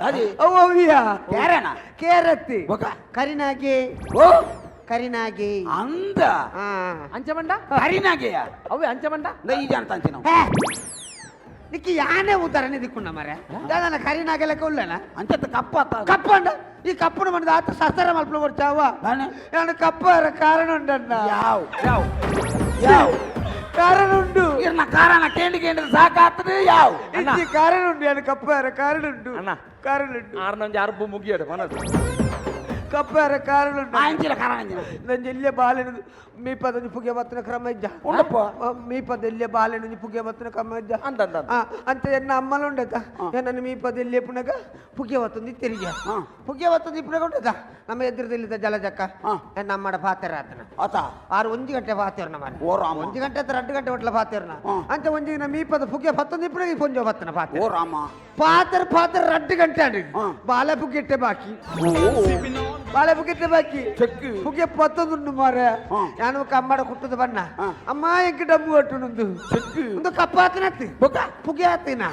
ಅದೇ. ಅವು ಅವಿಯಾ. ಕೇರನ? ಕೇರತ್ತಿ. ಬೊಕ? ಕರಿನಾಗಿ. ಓ. ಕರಿನಾಗಿ. ಅಂದ. ಆ. ಅಂಚ ಬಂಡ. ಕರಿನಾಗೆಯ. ಅವೇ ಅಂಚ ಬಂಡ. ಈ ಜನ ತಂಚಿನ. ಹೇ, ನಿಕ್ಕಿ ಯಾನೇ ಉದಾಹರಣೆ ದಿಕ್ಕುಂಡ ಮರೆ ದಾದನ ಕರಿನಾಗೆ ಲೆಕ್ಕ ಉಲ್ಲನ. ಅಂಚತ್ತ ಕಪ್ಪ. ಕಪ್ಪಂಡ ಈ ಕಪ್ಪನ ಬಂದ ಆತ ಸಸರ ಮಲ್ಪಲ ಬರ್ಚಾವ. ದಾನೆ? ನಾನು ಕಪ್ಪ ಕಾರಣ ಉಂಡಣ್ಣ. ಯಾವ್ ಯಾವ್ ಯಾವ್? ಕಾರಣ ಉಂಡು. ಇರ್ನ ಕಾರಣ ಕೇಂದ್ರ ಕೇಂದ್ರ ಸಾಕಾಗ್ತದೆ ಯಾವ್? ಅಣ್ಣ. ಇಜ್ಜಿ, ಕಾರಣ ಉಂಡು. ನಾನು ಕಪ್ಪಾರ ಕಾರಣ ಉಂಡು. ಅಣ್ಣ. ಕಾರಣ ಉಂಡು. ಆರ್ನೊಂಜಿ ಅರ್ಬು ಮುಗಿಯಡು ಮನಸ್ಸು. ಕಪ್ಪಾರ ಕಾರಣ ಉಂಡು. ಅಂಚಿನ ಕಾರಣ ಅಂಚಿನ. ನಂಜಿ ಇಲ್ಲೇ ಬಾಲೆನ ಮೀಪದ ಪುಗೆ ಬತ್ತಿನ ಕ್ರಮ ಇಜ್ಜ? ಉಂಡಪ್ಪ. ಮೀಪದ ಇಲ್ಲೇ ಬಾಲೆನ ಪುಗೆ ಬತ್ತಿನ ಕ್ರಮ ಇಜ್ಜ? ಅಂದ ಅಂದ ಅಂದ. ಆ, ಅಂತ ಎನ್ನ ಅಮ್ಮಲು ಉಂಡತ. ನನ್ನ ಮೀಪದ ಇಲ್ಲಿ ಪುನಗ ಪುಗೆ ಬತ್ತೊಂದು ತಿರುಗಿ. ಪುಗೆ ಬತ್ತೊಂದು ಇಪ್ಪುನಗ ಉಂಡತ ನಮ್ಮ ಎದುರುದಲ್ಲಿದ್ದ ಜಲಜಕ್ಕ. ನಮ್ಮಡ ಪಾತೆರ ಆತನ. ಆತ. ಆರು ಒಂಜಿ ಗಂಟೆ ಪಾತೆರ್ನ ಮಾರ್ರೆ. ಓ ರಾಮ. ಒಂಜಿ ಗಂಟೆ ಹತ್ರ 2 ಗಂಟೆ ಒಟ್ಲ ಪಾತೆರ್ನ. ಅಂಚ ಒಂಜಿ ದಿನ ಮೀಪದ ಪುಗೆ ಪತ್ತೊಂದು ಇಪ್ಪುನಗ ಈ ಪೊಂಜೋ ಬತ್ತನ ಪಾತೆರ. ಓ ರಾಮ. ಪಾತೆರ ಪಾತೆರ 2 ಗಂಟೆ ಆಂಡ್. ಬಾಲೆ ಪುಗೆಟ್ಟೆ ಬಾಕಿ, ಬಾಳೆ ಪುಗೆಟ್ಟೆ ಬಾಕಿ. ಚೆಕ್. ಪುಗೆ ಪತ್ತೊಂದುಂಡು ಮಾರೆ. ಯಾನು ಕಮ್ಮಡ ಕುಟ್ಟದ ಬಣ್ಣ. ಅಮ್ಮ ಎಂಕ್ ಡಬ್ಬು ಕಟ್ಟುನುಂದು. ಚೆಕ್. ಒಂದು ಕಪ್ಪಾತನತ್ತು. ಬೊಕ? ಪುಗೆ ಆತಿನ.